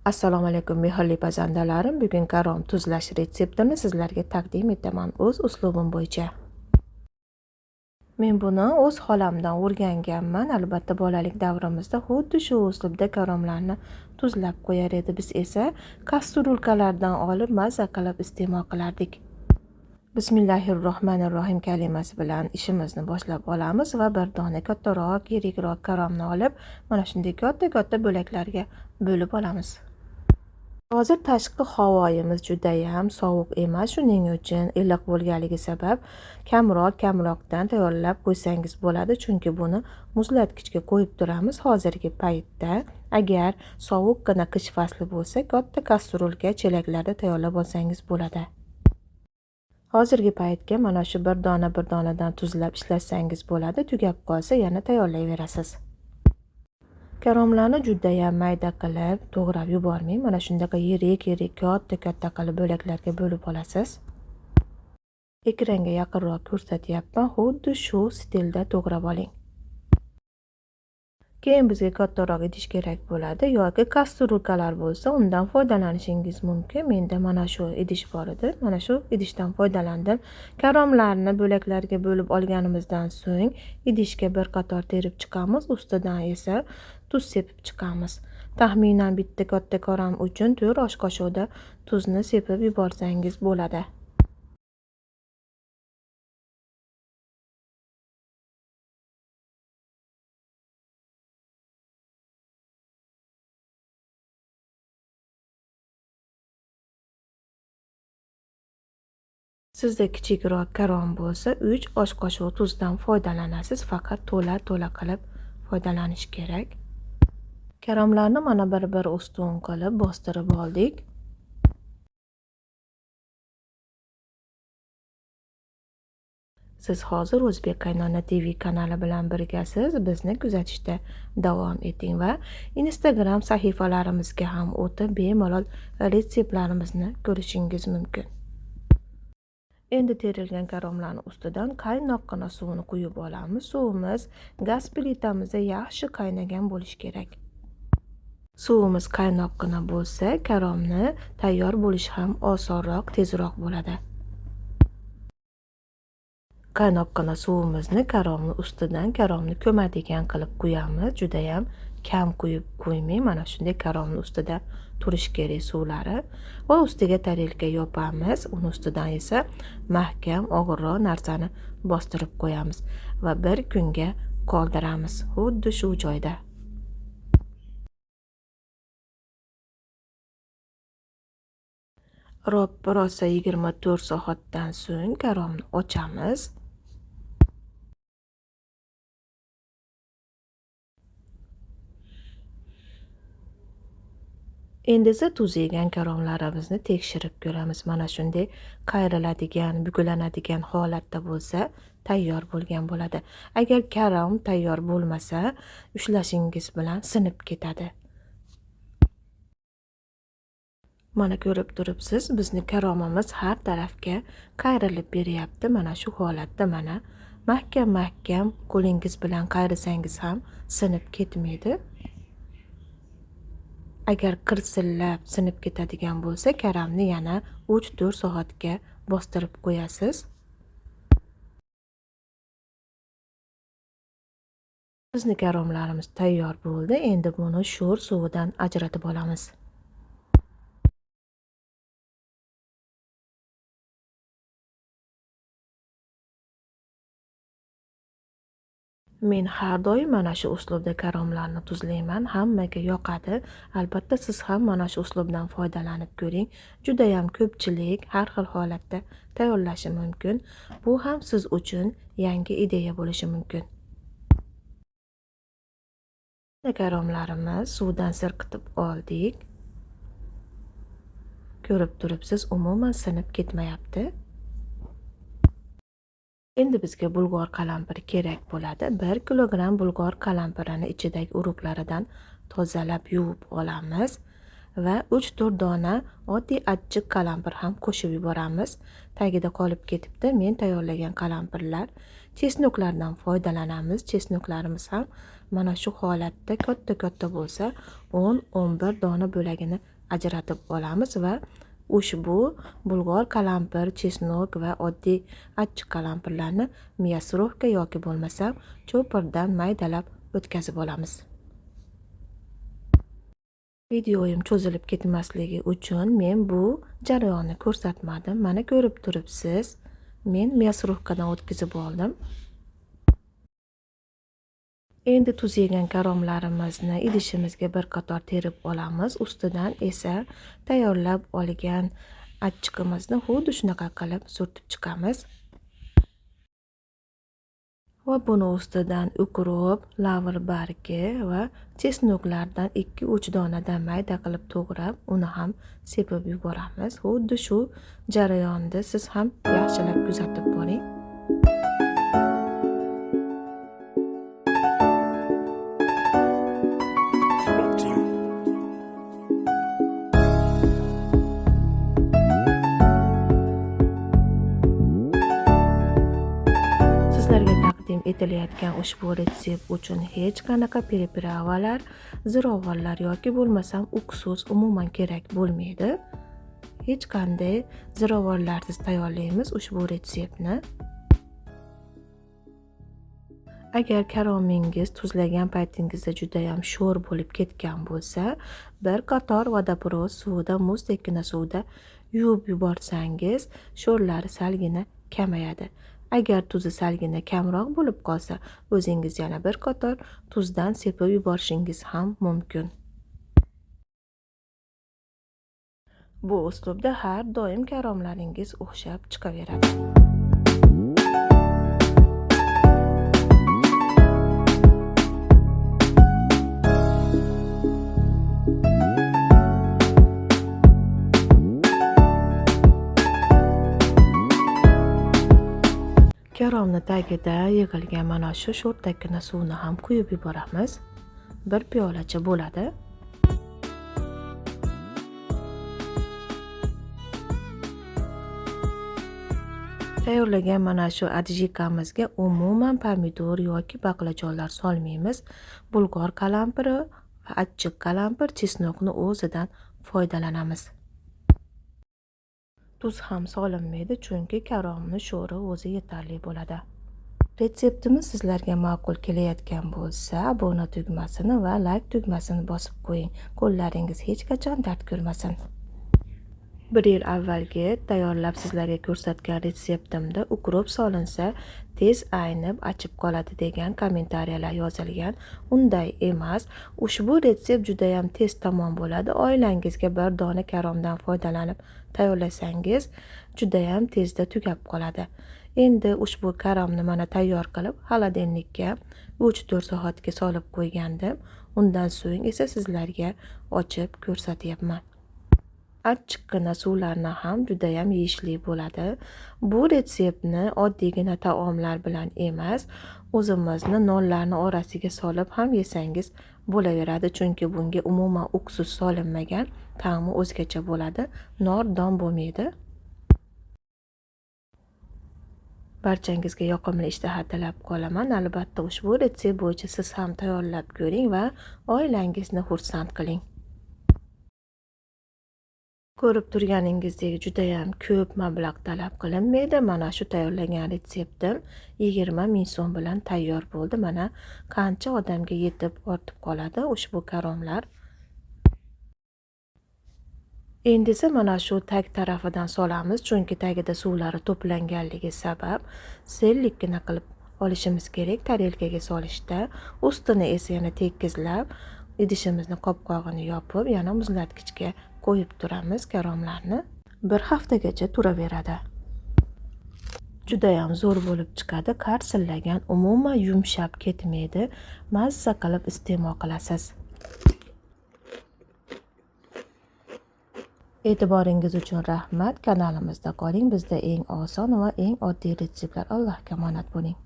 Assalomu alaykum mehrli pazandalarim. Bugun karom tuzlash retseptini sizlarga taqdim etaman o'z uslubim bo'yicha. Men buni o'z xolamdan o'rganganman. Albatta bolalik davrimizda xuddi shu uslubda karomlarni tuzlab qo'yar edi. Biz esa kastrulkalardan olib maza qilib iste'mol qilardik. Bismillahirrohmanirrohim kalimasi bilan ishimizni boshlab olamiz va bir dona kattaroq, yirikroq karomni olib, mana shunday katta-katta bo'laklarga bo'lib olamiz. Hozir tashqi havoyimiz judayam sovuq emas, shuning uchun iliq bo'lganligi sabab kamroq-kamroqdan tayyorlab qo'ysangiz bo'ladi, chunki buni muzlatgichga qo'yib turamiz hozirgi paytda. Agar sovuqqina qish fasli bo'lsa, katta kastrulka, chelaklarda tayyorlab olsangiz bo'ladi. Hozirgi paytga mana shu bir dona bir donadan tuzlab ishlatsangiz bo'ladi, tugab qolsa yana tayyorlayverasiz. Karomlarni judayam mayda qilib to'g'rab yubormang. Mana shundaqa yirik-yirik, katta-katta qilib bo'laklarga bo'lib olasiz. Ekranga yaqinroq ko'rsatyapman. Xuddi shu stilda to'g'rab oling. Keyin bizga kattaroq idish kerak bo'ladi yoki kastrulkalar bo'lsa, undan foydalanishingiz mumkin. Menda mana shu idish bor edi. Mana shu idishdan foydalandim. Karomlarni bo'laklarga bo'lib olganimizdan so'ng idishga bir qator terib chiqamiz, ustidan esa tuz sepib chiqamiz. Taxminan bitta katta karom uchun 4 osh qoshiqda tuzni sepib yuborsangiz bo'ladi. Sizda kichikroq karom bo'lsa, 3 osh qoshiq tuzdan foydalanasiz, faqat to'la-to'la qilib foydalanish kerak. Karomlarni mana bir-bir ustun qilib bostirib oldik. Siz hozir O'zbek qaynona TV kanali bilan birgasiz. Bizni kuzatishda davom eting va Instagram sahifalarimizga ham o'tib bemalol retseptlarimizni ko'rishingiz mumkin. Endi terilgan karomlarni ustidan qaynoqqina suvni quyib olamiz. Suvimiz gaz plitamizda yaxshi qaynagan bo'lishi kerak. Suvimiz qaynoqqina bo'lsa, karomni tayyor bo'lishi ham osonroq, tezroq bo'ladi. Qaynoqqina suvimizni karomni ustidan karomni ko'madigan qilib quyamiz. Juda ham kam quyib qo'ymang, mana shunday karomni ustida turishi kerak suvlari va ustiga tarelka yopamiz. Uni ustidan esa mahkam og'irroq narsani bostirib qo'yamiz va bir kunga qoldiramiz xuddi shu joyda. Rosa 24 soatdan so'ng karomni ochamiz. Endi esa tuz yegan karomlarimizni tekshirib ko'ramiz. Mana shunday qayriladigan, buklanadigan holatda bo'lsa, tayyor bo'lgan bo'ladi. Agar karom tayyor bo'lmasa, ushlashingiz bilan sinib ketadi. Mana ko'rib turibsiz, bizni karomimiz har tarafga qayrilib beryapti. Mana shu holatda mana mahkam-mahkam qo'lingiz bilan qayrisangiz ham sinib ketmaydi. Agar qirsillab sinib ketadigan bo'lsa, karamni yana 3-4 soatga bostirib qo'yasiz. Bizni karomlarimiz tayyor bo'ldi. Endi buni sho'r suvidan ajratib olamiz. Men har doim mana shu uslubda karomlarni tuzlayman, hammaga yoqadi. Albatta siz ham mana shu uslubdan foydalanib ko'ring. Juda ham ko'pchilik har xil holatda tayyorlashi mumkin. Bu ham siz uchun yangi ideya bo'lishi mumkin. Karomlarimiz suvdan sirqitib oldik. Ko'rib turibsiz, umuman sinib ketmayapti. Endi bizga bulg'or qalampiri kerak bo'ladi. 1 kilogramm bulg'or qalampirini ichidagi urug'laridan tozalab yuvib olamiz va 3-4 dona oddiy achchiq qalampir ham qo'shib yuboramiz. Tagida qolib ketibdi men tayyorlagan qalampirlar. Chesnoklardan foydalanamiz. Chesnoklarimiz ham Mana shu holatda katta-katta bo'lsa 10-11 dona bo'lagini ajratib olamiz va ushbu bulg'or qalampir, chesnok va oddiy achchiq qalampirlarni мясорубка yoki bo'lmasam cho'pirdan maydalab o'tkazib olamiz. Videoyim cho'zilib ketmasligi uchun men bu jarayonni ko'rsatmadim. Mana ko'rib turibsiz, men мясорубкаdan o'tkazib oldim. Endi tuz yegan karomlarimizni idishimizga bir qator terib olamiz. Ustidan esa tayyorlab olgan achchiqimizni xuddi shunaqa qilib surtib chiqamiz. Va buni ustidan ukrop, lavr bargi va chesnoklardan 2-3 donadan mayda qilib to'g'rab, uni ham sepib yuboramiz. Xuddi shu jarayonni siz ham yaxshilab kuzatib boring. Sizlarga taqdim etilayotgan ushbu retsept uchun hech qanaqa pripravalar, zirovorlar yoki bo'lmasam uksus umuman kerak bo'lmaydi. Hech qanday zirovorlarsiz tayyorlaymiz ushbu retseptni. Agar karomingiz tuzlagan paytingizda juda ham sho'r bo'lib ketgan bo'lsa, bir qator vodoprovod suvida, muzdekkina suvda yuvib yuborsangiz, sho'rlari salgina kamayadi. Agar tuzi salgina kamroq bo'lib qolsa, o'zingiz yana bir qator tuzdan sepib yuborishingiz ham mumkin. Bu uslubda har doim karomlaringiz o'xshab chiqaveradi. Karomni tagida yig'ilgan mana shu sho'rtakkina suvni ham quyib yuboramiz. Bir piyolacha bo'ladi. Tayyorlagan mana shu adjikamizga umuman pomidor yoki baqlajonlar solmaymiz. Bulg'or qalampiri va achchiq qalampir, chesnokni o'zidan foydalanamiz. Tuz ham solinmaydi, chunki karomni sho'ri o'zi yetarli bo'ladi. Retseptimiz sizlarga ma'qul kelayotgan bo'lsa, obuna tugmasini va like tugmasini bosib qo'ying. Qo'llaringiz hech qachon dard ko'rmasin. Bir yil avvalgi tayyorlab sizlarga ko'rsatgan retseptimda ukrop solinsa tez aynib achib qoladi degan kommentariyalar yozilgan. Unday emas. Ushbu retsept juda ham tez tamom bo'ladi. Oilangizga bir dona karomdan foydalanib tayyorlasangiz juda ham tezda tugab qoladi. Endi ushbu karomni mana tayyor qilib xolodilnikka 3-4 soatga solib qo'ygandim. Undan so'ng esa sizlarga ochib ko'rsatyapman. Achchiqqina suvlarni ham juda ham yeyishli bo'ladi. Bu retseptni oddiygina taomlar bilan emas, o'zimizni nonlarni orasiga solib ham yesangiz bo'laveradi, chunki bunga umuman uksus solinmagan, ta'mi o'zgacha bo'ladi, nordon bo'lmaydi. Barchangizga yoqimli ishtaha tilab qolaman. Albatta ushbu retsept bo'yicha siz ham tayyorlab ko'ring va oilangizni xursand qiling. Ko'rib turganingizdek juda ham ko'p mablag' talab qilinmaydi. Mana shu tayyorlagan retseptim 20 ming so'm bilan tayyor bo'ldi. Mana qancha odamga yetib ortib qoladi ushbu karomlar. Endi esa mana shu tag tarafidan solamiz, chunki tagida suvlari to'planganligi sabab sellikkina qilib olishimiz kerak tarelkaga solishda. Ustini esa yana tekizlab, idishimizni qopqog'ini yopib, yana muzlatgichga qo'yib turamiz karomlarni. Bir haftagacha turaveradi. Juda ham zo'r bo'lib chiqadi, qarsillagan, umuman yumshab ketmaydi. Mazza qilib iste'mol qilasiz. E'tiboringiz uchun rahmat. Kanalimizda qoling. Bizda eng oson va eng oddiy retseptlar. Allohga omonat bo'ling.